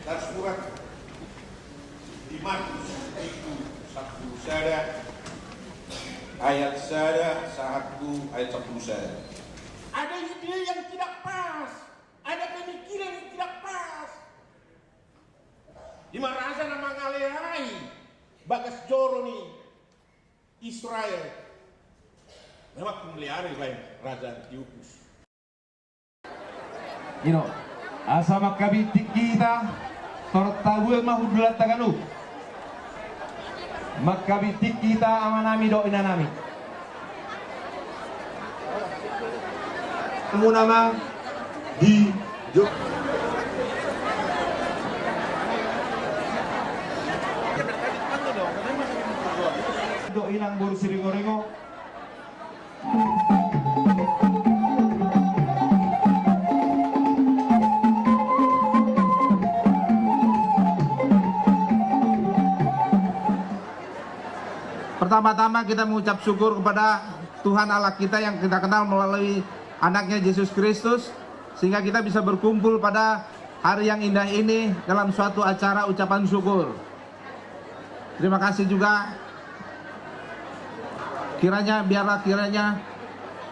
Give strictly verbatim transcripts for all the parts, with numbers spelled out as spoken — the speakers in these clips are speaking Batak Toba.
Tarsurat di Markus bindu sampulu sada ayat sada sahat tu ayat sampulu sada. Ada ide yang tidak pas, ada pemikiran yang tidak pas. Ima raja na mangalehai bagas joro ni Israel. Memang kumleari baen raja Antiokus. Ino, asa mangkabintik hita, torop tabuan ma hundulanta ganup. Mangkabintik hita amanami dohot inanami. Muna ma di jo-, dohot inang boru Siringoringo. Pertama-tama kita mengucap syukur kepada Tuhan Allah kita yang kita kenal melalui Anaknya Yesus Kristus, sehingga kita bisa berkumpul pada hari yang indah ini dalam suatu acara ucapan syukur. Terima kasih juga. Kiranya, biarlah kiranya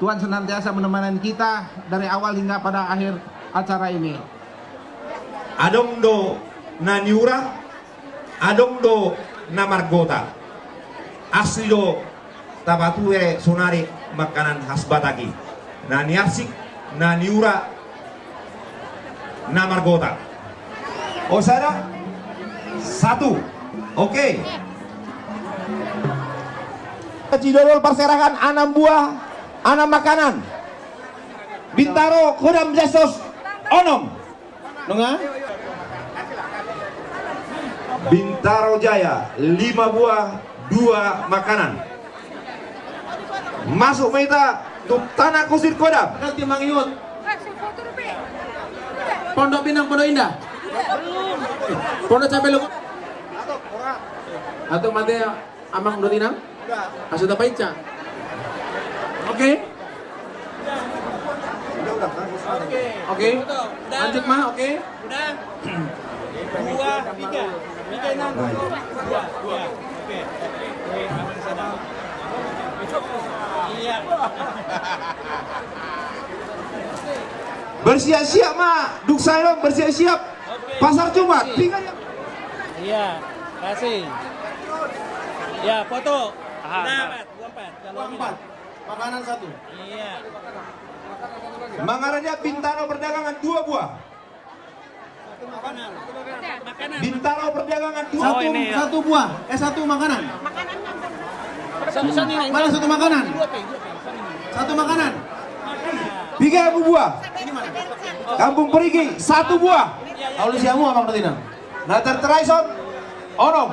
Tuhan senantiasa menemani kita dari awal hingga pada akhir acara ini. Adong do na niura, adong do na margota. Asli do tapatue sonari makanan khas Batak i. Na niarsik, na niura, na margota. O sada, satu. Oke. Cidodol parserahan anam buah, anam makanan. Bintaro Kodam Jasos onom. Nunga? Bintaro Jaya lima buah, dua makanan. Masuk ma hita tu Tanah Kusir Kodam. Ganti Mang Iut. Pondok Pinang, Pondok Indah. Pondok Cabe Logo. Atau mate. Amang dohot inang? Asa tapaica. Oke. Oke. Lanjut ma, oke. Dua, tiga. Tiga, enam. Dua, dua. Oke. Iya. Bersiap-siap ma, dung sae on bersiap-siap. Oke. Pasar Jumat, tinggal. Iya, kasih. Ya, foto. Aha, udah, empat, dua, empat. Kalau dua, empat. Makanan satu. Iya. Mangarajak Bintaro Perdagangan dua buah. Makanan. Bintaro Perdagangan dua. Oh, satu, ini, ya. Satu buah, eh, satu makanan. Sa-, sa-, ini, mana satu makanan? Satu makanan. Tiga buah. Ini mana? Kampung Perigi, satu buah. Alu siamu, Amang Betina. Na tarterakhir son onom.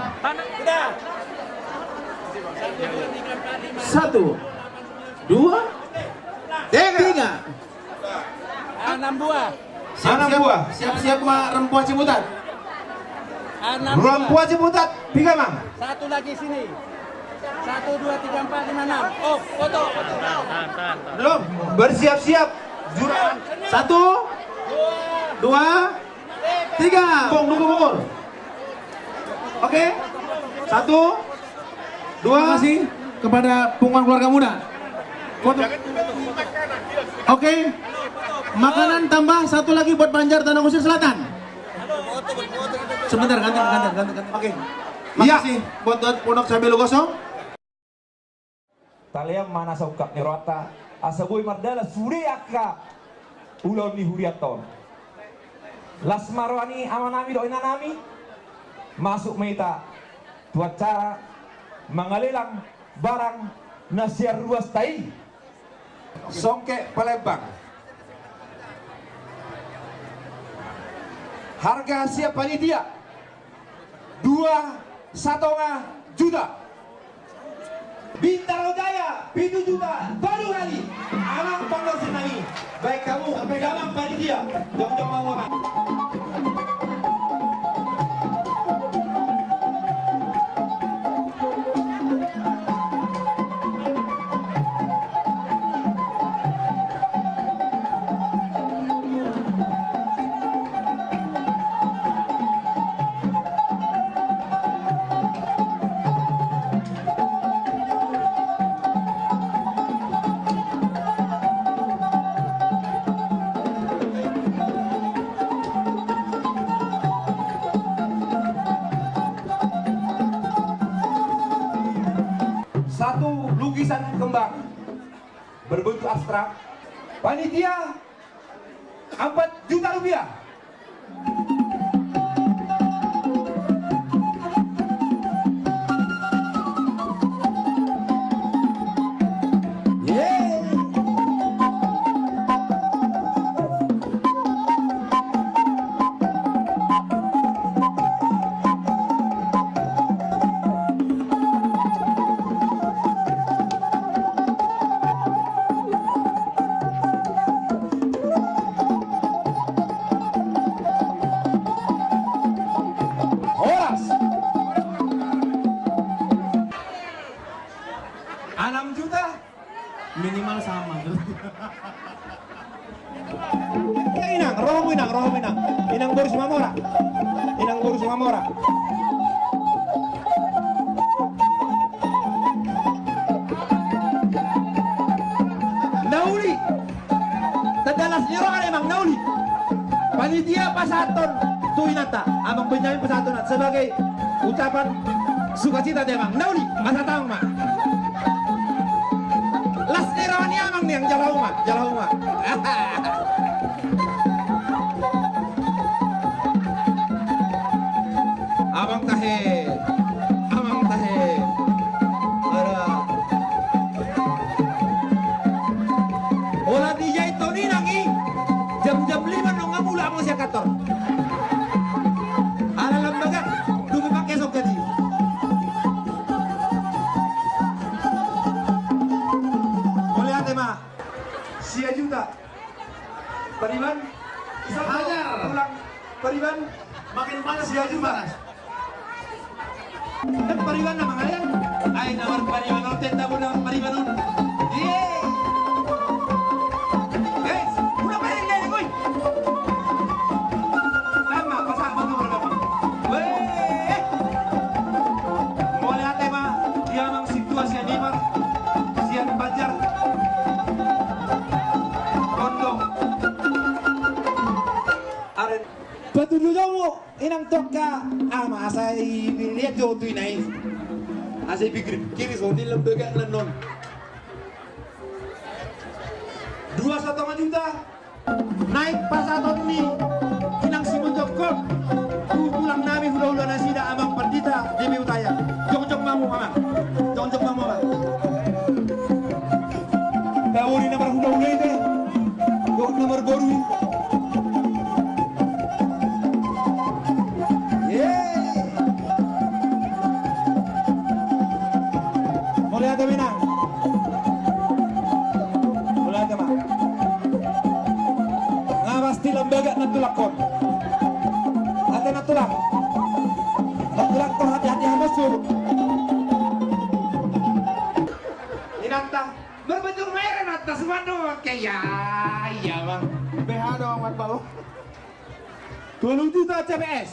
Satu, dua, tiga. Enam buah. Siap, enam buah. Siap-siap ma Rampuan Ciputat. Enam buah. Rampuan Ciputat, tiga, Mang. Satu lagi sini. Satu, dua, tiga, empat, lima, enam. Oh, foto. Belum. Bersiap-siap. Juragan. Satu, dua, tiga. Bung, dukung, dukung. Oke. Satu, dua. Terima kasih kepada Punguan Keluarga Muda. Foto. Oke. Makanan tambah satu lagi buat Banjar Tanah Kusir Selatan. Sebentar, ganti, ganti, ganti, ganti. Oke. Iya. Makasih buat, buat Pondok Cabe Logo. Talean ma na saungkap ni rohanta, asa boi mardalan sude angka ulaon ni hurianta on. Las ma roha ni amanami dohot inanami, masuk ma hita tu acara mangalelang barang na sian ruasta i. Songkek Palembang. Harga siap panitia. Dua satonga juta. Bintaro Jaya, pitu juta, tolu kali. Amang panggabean nami. Baik hamu, amang panitia. Jongjong ma hamu. berbentuk abstrak. Panitia, empat juta rupiah. Yeay. Horas. Enam juta? Minimal sama. Inang, rohamu inang, rohamu inang. Inang boru Simamora. Inang boru Simamora. Na uli. Tanda las ni roha do, Amang, na uli. Panitia pasahathon tu inanta, Amang Benyamin pasahathon sebagai ucapan sukacita do, Amang. Na uli, pasahat Amang ma. Las ni roha ni Amang nian, jalo hamu ma, jalo hamu ma. Amang tahe, Amang tahe. Ada. Holan dijahithon inang i, jam-jam lima nunga mulak amang sian kantor. Ala lam bagak, dung i pake songket i. Mauliate ma. Sia juta. Pariban. Hajar. Ulang. Pariban. Makin panas, sia juta. Makin panas. Kan pariban na mangayan. Ai, na marpariban on, tenda bo na marpariban on. Ye. Guys, udah bayar ini, woi. Lama, pas apa tuh, berapa? Weh. Mauliate ma, dia mang situa sian Imar, sian Banjar. Kondong. Aren. Patudu jo mu. Inang tu angka ama, asa i liat jo tu ina i. Asa i pikir-pikir so di lembaga na non. Dua satongah juta. Naeng pasahaton ni inang simonjongkon tu tulang nami, hula-hula nasida, Amang Pandita D B Hutahian. Jongjong ma hamu, Amang. Jongjong ma hamu, Amang. Tabo ni na marhula-hula i te. Dohot na marboru i. Yeay. Mauliate ma, Inang. Mauliate ma. Nga pasti lembaga na tulak on. Ate na tulak. Na tulak on, hati-hati hamu sur. Inanta. Berbujur merah atas mano, oke, ya, iya, Bang. B H doang, Bang, Bang. Dua puluh juta C P S.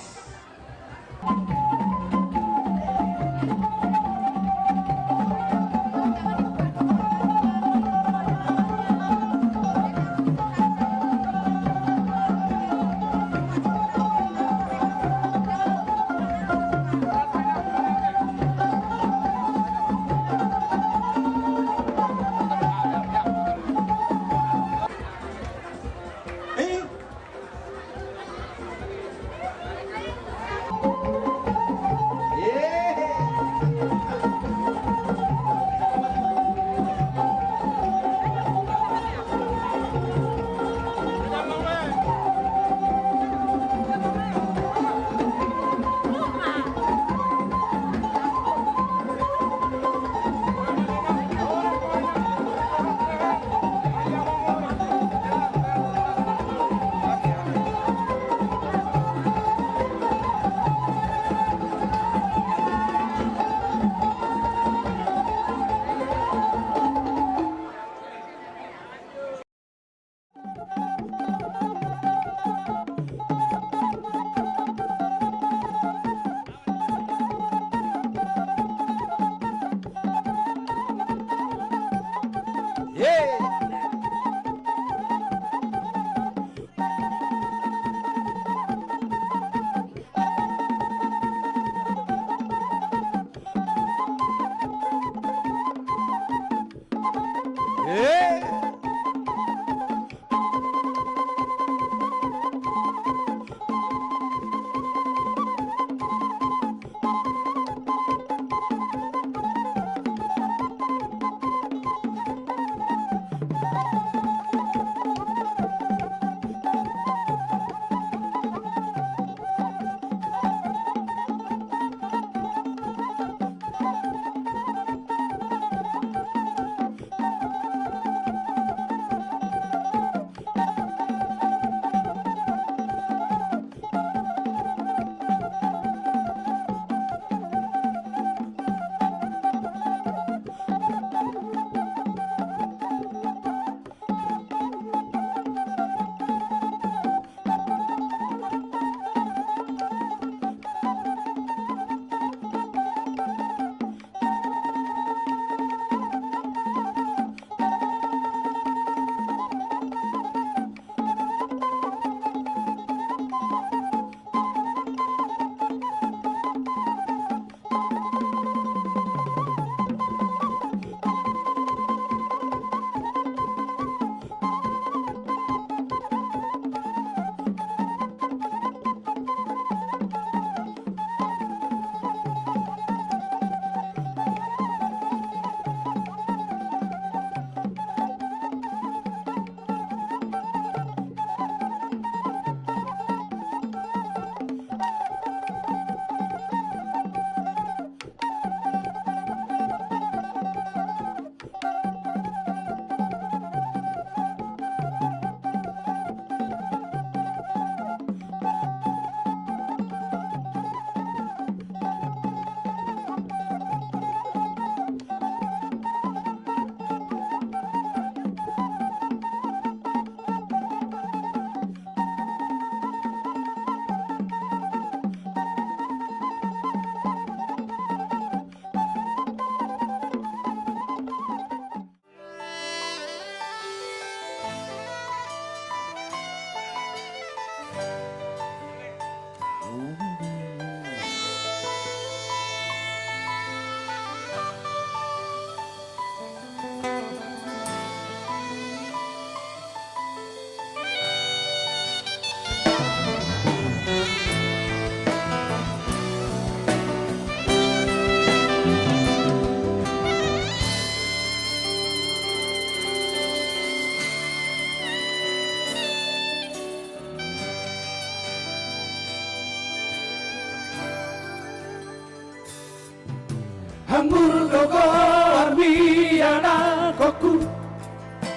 Anggur do goarmi anakhonhu,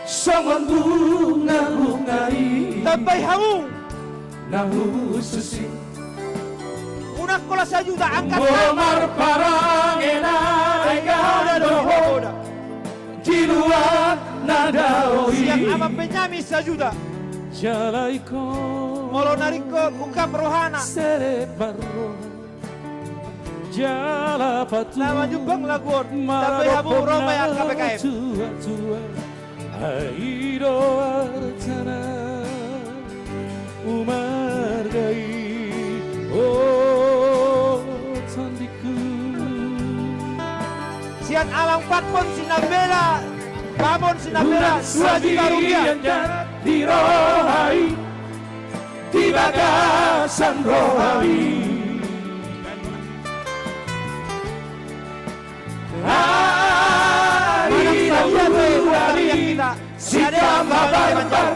songon bunga-bunga i. Tambai hamu. Na hushus i. Unang holan sajuta, angkat. Molo marparange na denggan do ho di luat na dao i. Sian Amang Benyamin sajuta. Jala ingkon. Molo na ringkot ungkap rohana. Selebar roha. Jala patuh. Na manjumpang lagu on. Tambai hamu ro ma i angka P K M. Tua-tua. Ai do artana umargai, o tondingku. Sian Amang Patmon Sinambela, Pamon Sinambela, dua juta rupiah. Di roha i, di bagasan roha i. Manang sadia pe tarian hita, sitambar-tambar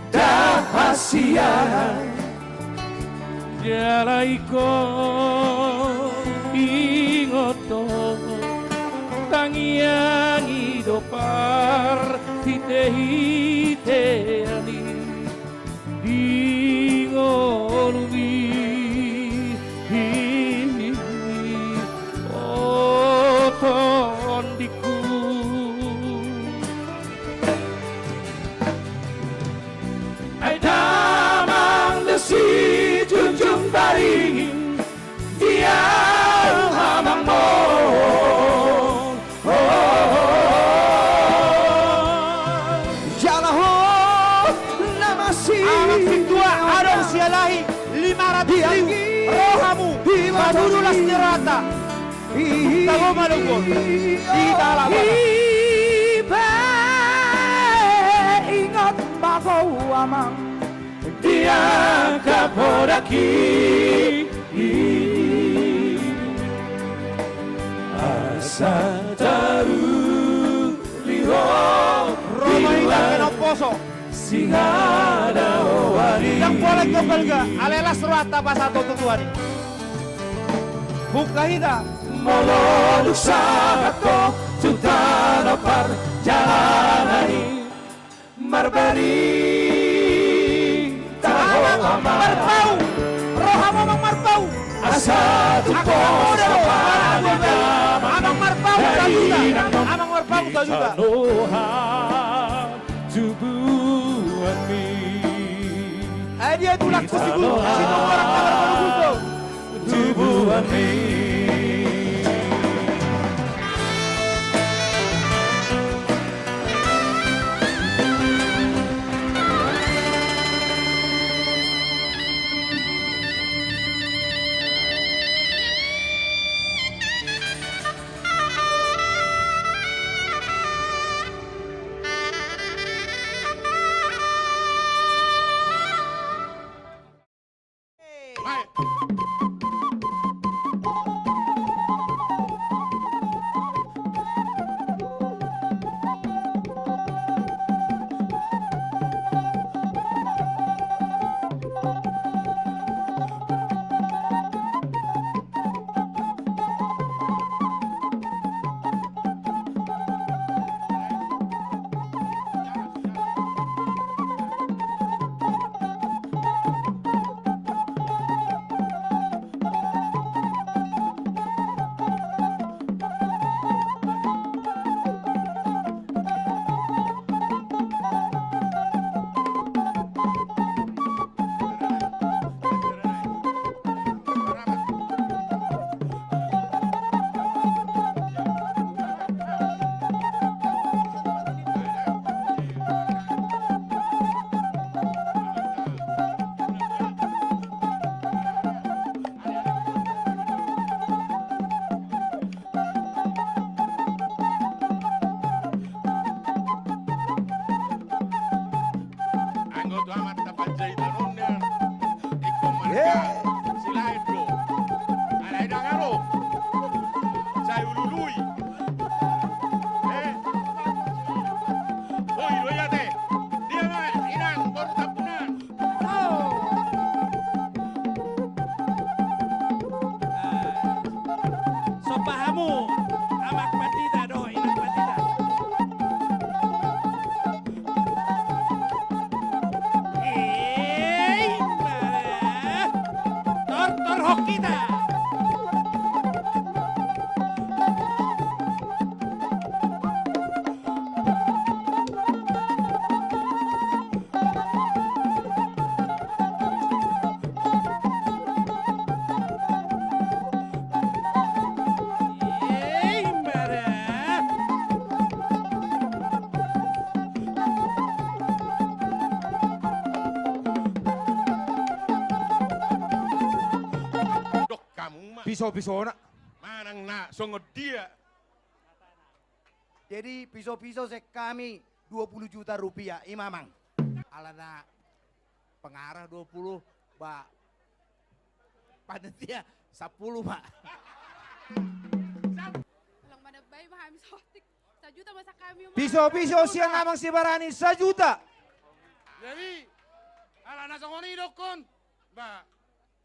da hasian. Jala ingkon ingot do, tangiangi do parhite-hitean i. Di ngolumi, o tondingku. Ai damang do sijunjung baringin, dia amangmu. Jala ho na masih. Amang sintua, adong sialahi lima ratus ribu. Rohamu, padudu las ni rohanta. Tago ma lungkot. Di hita halak Batak. Iba ingot ma ho amang. Di angka podak i, asa taruli ho. Ro ma hita di na umposo. Sihadaoan i. Ndang pola ingkon balga, alai las rohanta pasahathon tu Tuhan i. Buka hita. Molo dung sahat ho tu tano parjalanan i. Marbaring taho amang, marpaung. Rohamu amang marpaung. Asa tu pos amang marpaung. Amang marpaung sajuta. Amang marpaung sajuta. Tubuanmi. Ai dia tulang kusiku. Sinong orang kamar baru. Tubuanmi. Kita. Dok hamu ma. Piso-pisona. Manang na songon dia. Jadi piso-piso sian hami dua puluh juta rupiah, i ma amang. Alana pengarah dua puluh, ba panitia sampulu ma. Ulang mana bae ma hami saotik. Sajuta ma sian hami ma. Piso-piso sian amang Sibarani sajuta. Jadi alana songon i dokkon. Ba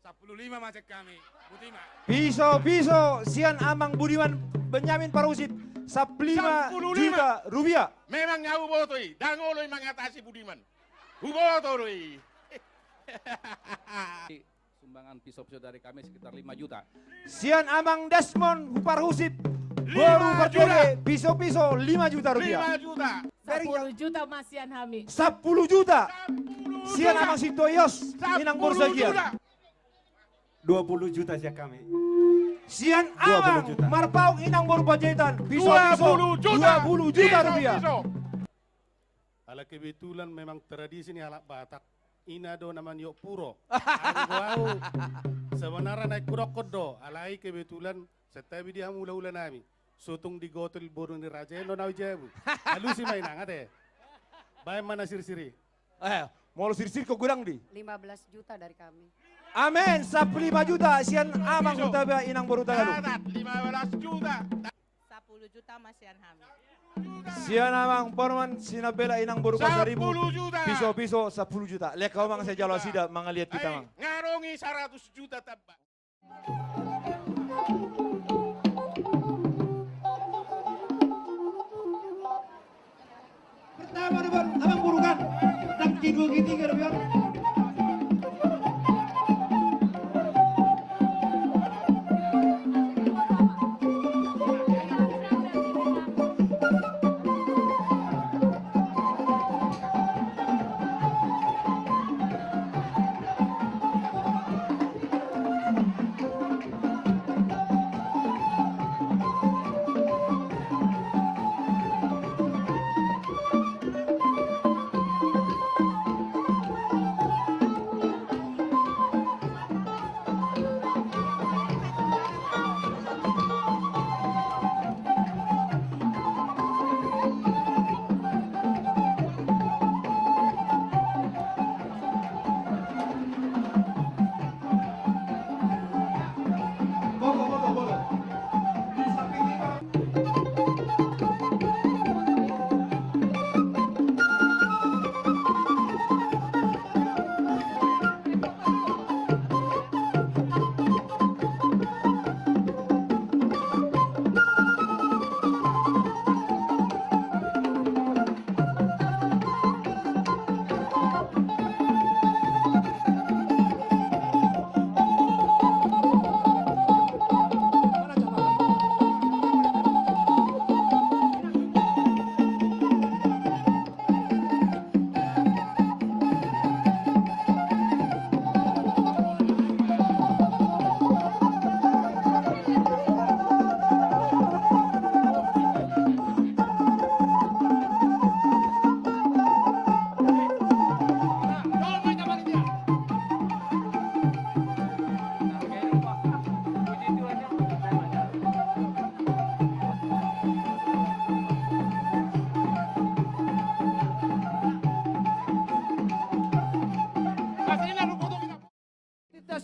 sampulu lima ma sian hami. Buti ma. Piso-piso sian amang Budiman Benyamin Parhusip, sampulu lima juta rupiah. Memang nga huboto i, ndang olo i mangatasi Budiman. Huboto do i. Sumbangan piso-piso dari kami sekitar lima juta. Sian amang Desmond Huparhusip, boru Parjolo, piso-piso lima juta rupiah. Lima juta. Sampulu juta ma sian hami. Sampulu juta. Sian amang Sintoios, inang boru Sagian. Dua puluh juta sian hami. Sian amang Marpaung, inang boru Panjaitan, piso-piso dua puluh juta rupiah. Ala kebetulan memang tradisi ni halak Batak, ina do na maniop puro. Anggo ahu sebenarna naeng hudokkon do, alai kebetulan santabi di hamu hula-hula nami. Sotung digotol boru ni raja i do na hujabu. Alusi ma inang ate. Baen ma na sirsir i. Eh, molo sirsir ho godang di? Lima belas juta dari kami. Amen, sampulu lima juta sian amang Hutabarat, inang boru Hutagalung. Lima belas juta. Sampulu juta ma sian hami. Sian amang Parman Sinambela, inang boru Pasaribu. Sampulu juta. Piso-piso sampulu juta. Lehon hamu amang, sai jalo nasida mangaliat hita amang. Nga adong i saratus juta tamba. Pertama depan amang boru kan. Nang kedua ketiga depan.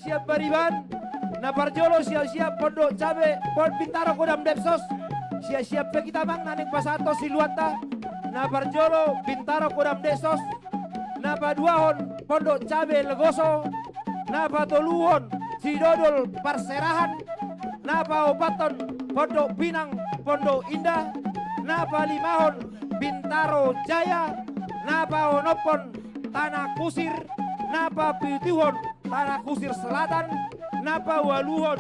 Siap bariban, na parjolo siap-siap Pondok Cabe, Pon Bintaro Kodam Depsos, siap-siap pe hita amang na naeng pasahathon siluanta, na parjolo Bintaro Kodam Depsos, na paduahon Pondok Cabe Legoso, na patoluhon Sidodol Parserahan, na paopathon Pondok Pinang Pondok Indah, na palimahon Bintaro Jaya, na paonomhon Tanah Kusir, na papitu hon Tanah Kusir Selatan, na paualuhon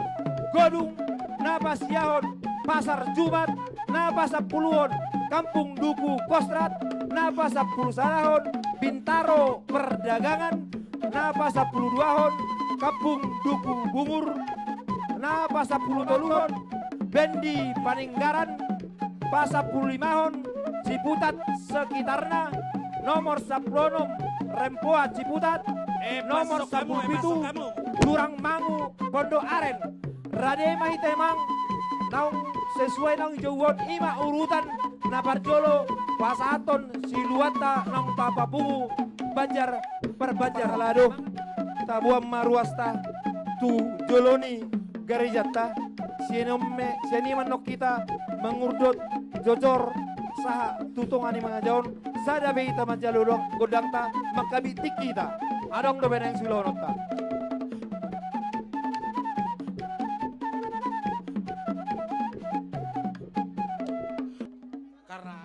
Godung, na pasiahon Pasar Jumat, na pasampuluhon Kampung Duku Kostrat, na pasampulusalahon Bintaro Perdagangan, na pasampuluduahon Kampung Duku Bungur, na pasampulutoluhon Bendi Paninggaran, pasampululimahon Ciputat sekitarna, nomor sampuluonom Rempoa Ciputat, eh, nomor sampulupitu Durangmangu Pondok Aren. Rade ma hita, Amang, naung sesuai naung dijouhon, i ma urutan na parjolo pasahathon siluanta naung tapapungu Banjar Parbanjar. Ala do, taboan ma ruasta tu jolo ni garejanta. Sian i ma, sian i ma annon hita mangurdot jojor sahat tu tonga ni mangajaon, sada be hita manjalo gondangta, mangkabintik hita. Adong dope naeng siulahononta. Karena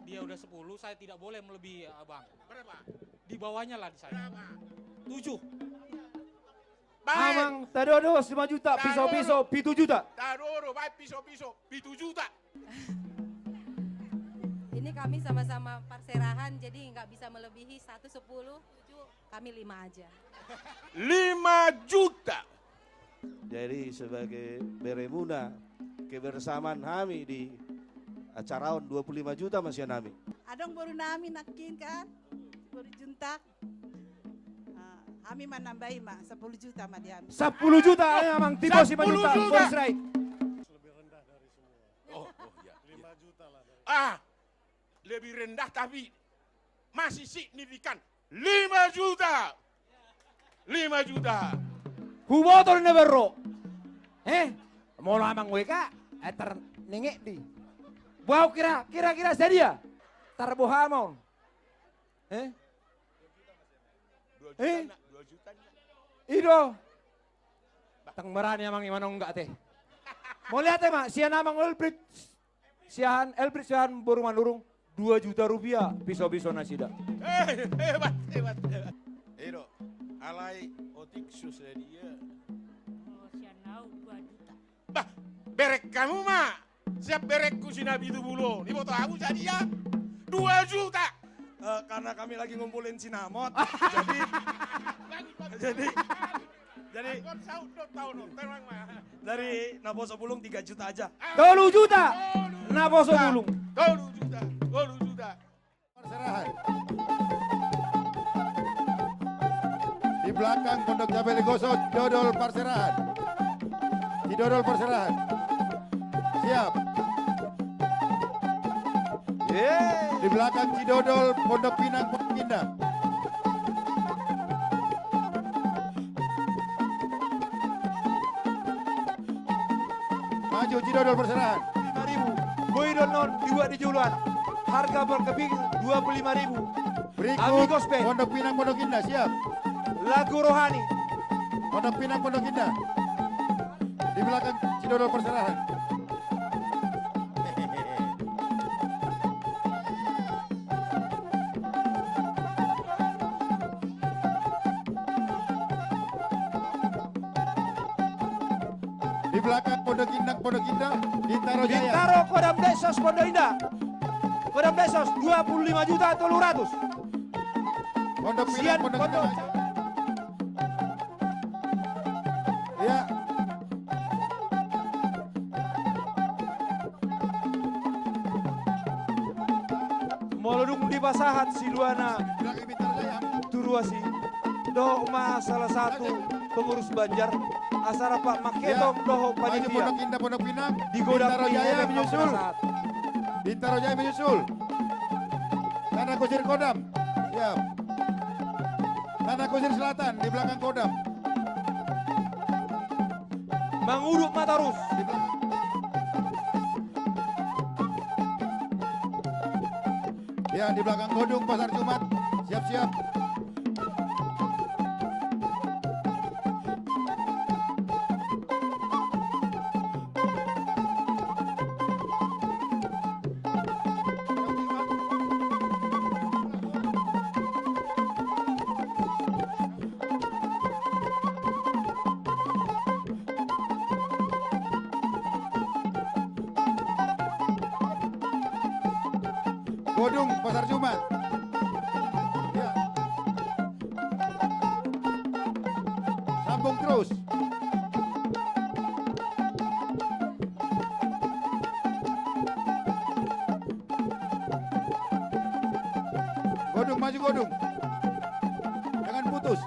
dia udah sepuluh, saya tidak boleh melebihi, Abang. Berapa? Di bawahnya lah di saya. Berapa? Tujuh. Baik. Amang, tado do lima juta, piso-piso, pitu juta. Tado do, baik, piso-piso, pitu juta. Ini kami sama-sama parserahan, jadi nggak bisa melebihi satu, sepuluh, tujuh, kami lima aja. Lima juta. Jadi sebagai beremuna, kebersamaan hami di acara on dua puluh lima juta ma sian hami. Adong boru nami nangkin kan, boru Juntak. Ah, hami manambai ma, sepuluh juta ma di hami. Sepuluh juta, eh, Amang, tipu si juta. Sepuluh juta. Boris Rai. Lebih rendah dari semua. Oh, oh, iya, iya. Lima juta lah dari. Ah, lebih rendah tapi masih signifikan. Lima juta. Lima juta. Huboto do na berro. Eh? Molo Amang W K, eh, tar ninget di. Boha kira, kira-kira sadia? Tar boha ma on. Eh? Dua juta, eh? Nak, dua juta, nak. I do. Tang berani Amang i manonggak te. Mauliate ma, sian Amang Elbrit. Sian Elbrit, sian boru Manurung, dua juta rupiah, piso-piso nasida. Eh, hebat, hebat, hebat. I do, alai otik susa dia. Oh, sian au dua juta. Bah, berek hamu ma. Siap berengku si na pitu pulu. Diboto hamu sadia? Dua juta. Eh, karena kami lagi ngumpulin sinamot, jadi, bagus, bagus. Jadi, jadi, dari Naposo Bulung tiga juta aja. Ah. Tolu juta. Tolu juta. Naposo Bulung. Tolu juta. Tolu juta. Parserahan. Di belakang Pondok Cabe Legoso, dodol parserahan. Di dodol parserahan. Siap. Yeay. Di belakang Cidodol, Pondok Pinang, Pondok Indah. Maju, Cidodol, perserahan. Lima ribu. Boi do annon dibuat di juluan. Harga per keping dua puluh lima ribu. Berikut, Amigos Band. Pondok Pinang, Pondok Indah, siap. Lagu rohani. Pondok Pinang, Pondok Indah. Di belakang Cidodol, perserahan. Di belakang Pondok Indah, Pondok Indah, Bintaro Jaya. Bintaro, Kodam Desos, Pondok Indah. Kodam Desos, dua puluh lima juta tolu ratus. Pondok Pinang, sian Pondok Indah. Ya. Molo dung dipasahat siluana tu ruas i, dohot ma salah satu pengurus Banjar, asa rap manghetong dohot panitia. Maju Pondok Indah, Pondok Pinang. Di godang Bintaro Jaya menyusul. Bintaro Jaya menyusul. Tanah Kusir Kodam. Siap. Tanah Kusir Selatan di belakang Kodam. Mangudut ma torus. Di belakang. Ya, di belakang Godung Pasar Jumat. Siap-siap. Godung Pasar Jumat. Ya. Sambung terus. Godung, maju, Godung. Jangan putus.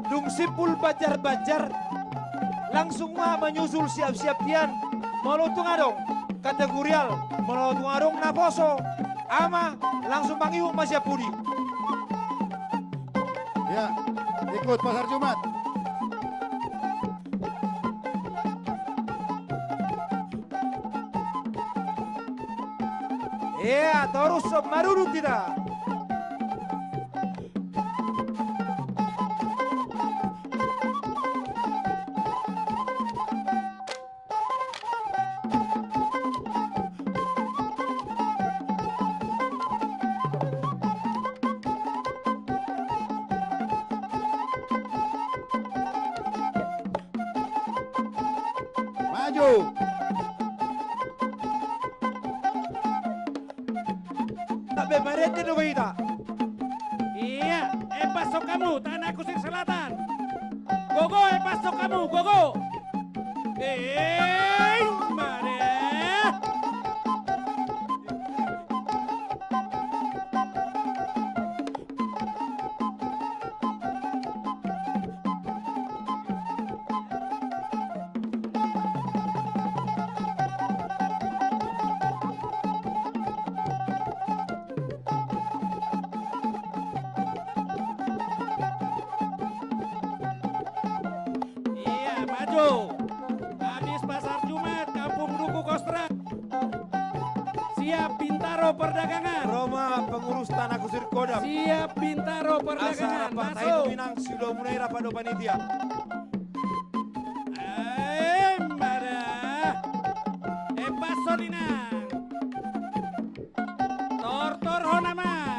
Dung simpul banjar-banjar, langsung ma manyusul siap-siap hian. Molo tung adong kategorial, molo tung adong naposo, ama langsung mangihut ma sian pudi. Ya, ikut Pasar Jumat. Ia, torus marudut hita. Maju. Tabe marende do hita. Ia, epashon hamu, Tanah Kusir Selatan. Gogo, epashon hamu, gogo. Ei, mare. Ia, maju. Habis Pasar Jumat, Kampung Duku Kostra. Siap Bintaro Perdagangan. Ro ma pengurus Tanah Kusir Kodam. Siap Bintaro Perdagangan. Asa rap partai masuk. Tuminang, sudah mulai rapat do panitia. Ai, mada. Epashon, inang. Tortor hona, mang.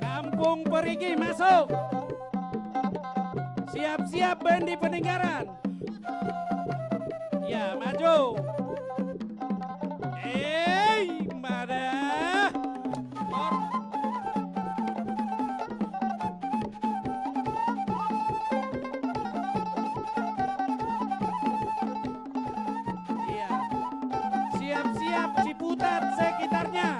Kampung Parigi masuk. Siap-siap baen di Peninggaran. Ia, maju. Ei, mada. Or. Ia. Siap-siap Ciputat sekitarnya.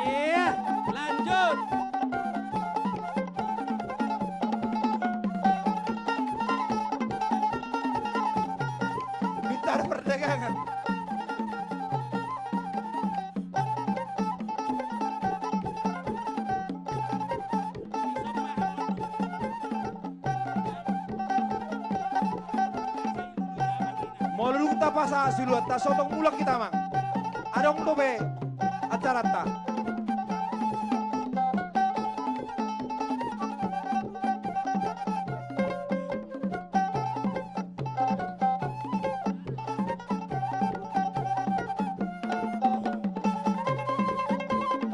Ia, lanjut. Bintaro Perdagangan. Molo dung tapasahat siluan, tasotong mulak hita, mang. Adong dope acaranta.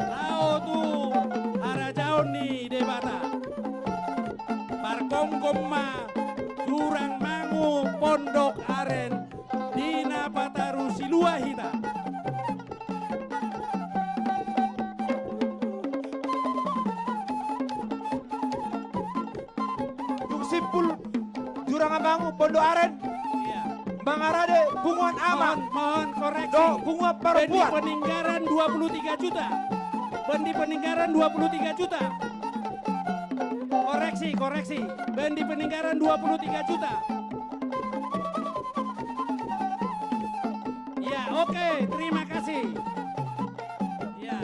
Laho tu harajaon ni Debata. Pargomgom ma Jurang Mangu Pondok Aren di na pataru silua hita. Dung simpul Jurang Mangu Pondok Aren. Ia. Mangarade punguan ama. Mohon, mohon koreksi. Do, punguan parompuan. Bendi Peninggaran dua puluh tiga juta. Bendi Peninggaran dua puluh tiga juta. Koreksi, koreksi. Bendi Peninggaran dua puluh tiga juta. Ya, oke, terima kasih. Ya.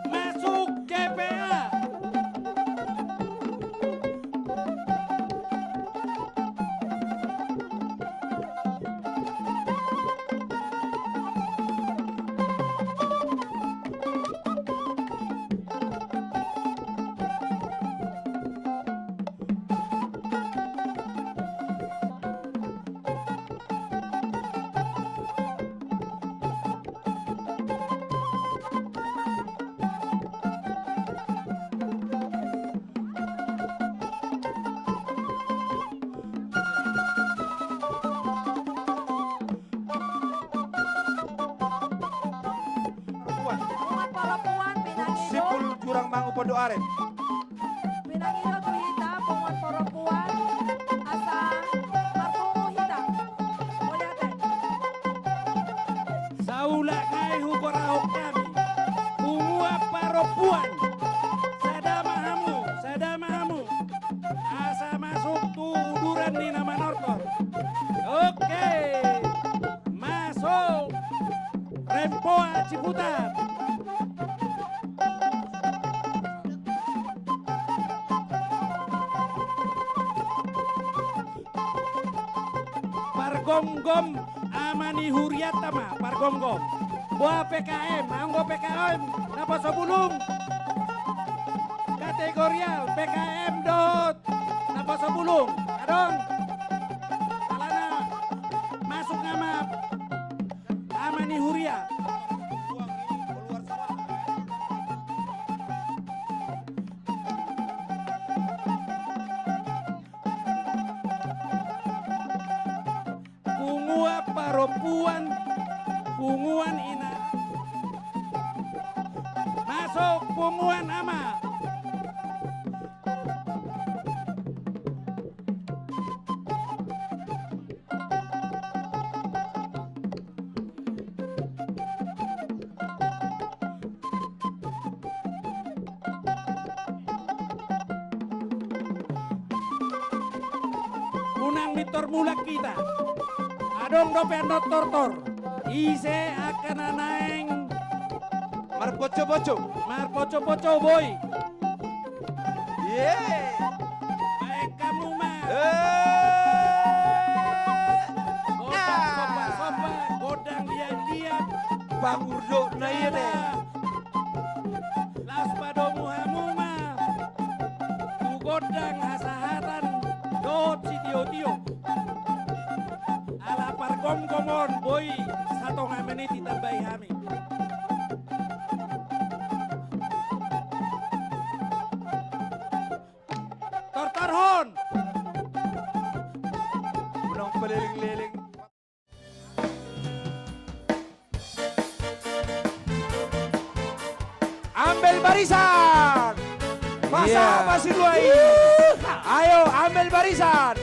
Masuk J P A. Punguan parompuan, pinangido. Sipul Jurang Mangu Pondok Aren. Pinangido tu hita punguan parompuan, asa marpungu hita. Mauliate. Saulak nai hugoarhon hami punguan parompuan. Sada ma hamu, sada ma hamu. Asa masuk tu uduran ni na manortor. Oke. Masuk. Rempoa Ciputat. Pargomgom ama ni hurianta ma, pargomgom. Boha P K M, anggo P K M, naposo bulung. Kategorial, P K M dohot naposo bulung. Adong. Alana masuk nama ama ni huria. Punguan parompuan, punguan ina. Masuk punguan ama. Unang pintor mulak hita. Adong dope annon tortor. Ise angka na naeng marpoco-poco. Marpoco-poco, boi. Ye. Baen hamu ma. Eh. Gondang somba-somba, gondang liat-liat. Pangurdot na ia de. Laos padomu hamu ma tu gondang hasahatan dohot sitio-tio. Ala pargomgom on boi satonga menit ditambai hami. Tortorhon. Unang paleleng-leleng. Ambel Barisan. Masa, iya, masih dua i. Ayo, Ambel Barisan.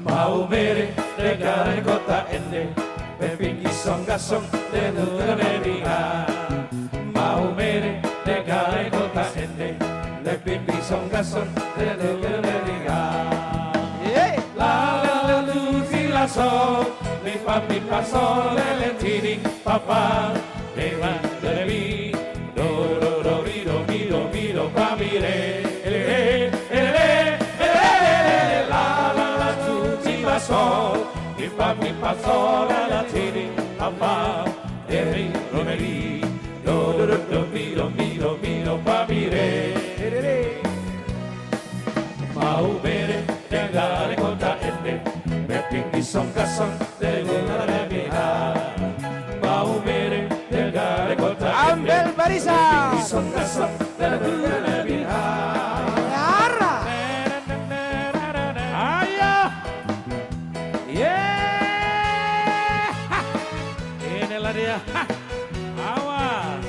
Maumere denggan kota ende, pepinggi songgasong tenu lebiha. Maumere denggan kota ende, pepinggi songgasong tenu lebiha. Lalu silaso, mipa mipa so lele tini papa. Demi, demi, do, do, do, mi, do, mi, do, mi, do, pa, mi, re. Ele, ele, ele, ele, ele, ele, la, la, la, tu, ti, la, so. Mi, pa, mi, pa, so, la, la, ti, ri, pa, pa. Demi, do, me, ri. Do, do, do, do, mi, do, mi, do, mi, do, pa, mi, re. Ele, ele. Maumere denggan kota ende, pepinggi songgasong tenu lebiha. Maumere denggan kota ende, Ambel Barisan, pepinggi songgasong tenu lebiha. Ara. Ayo. Ye. Iya. Hah. Awas.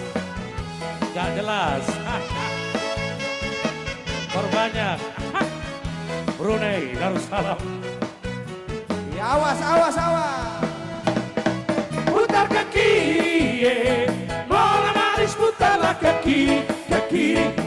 Nggak jelas. Hah. Perbanyak. Hah. Brunei Darussalam. Iya, awas, awas, awas. Putar ke kiri, mola maris, putarlah ke kiri, ke kiri.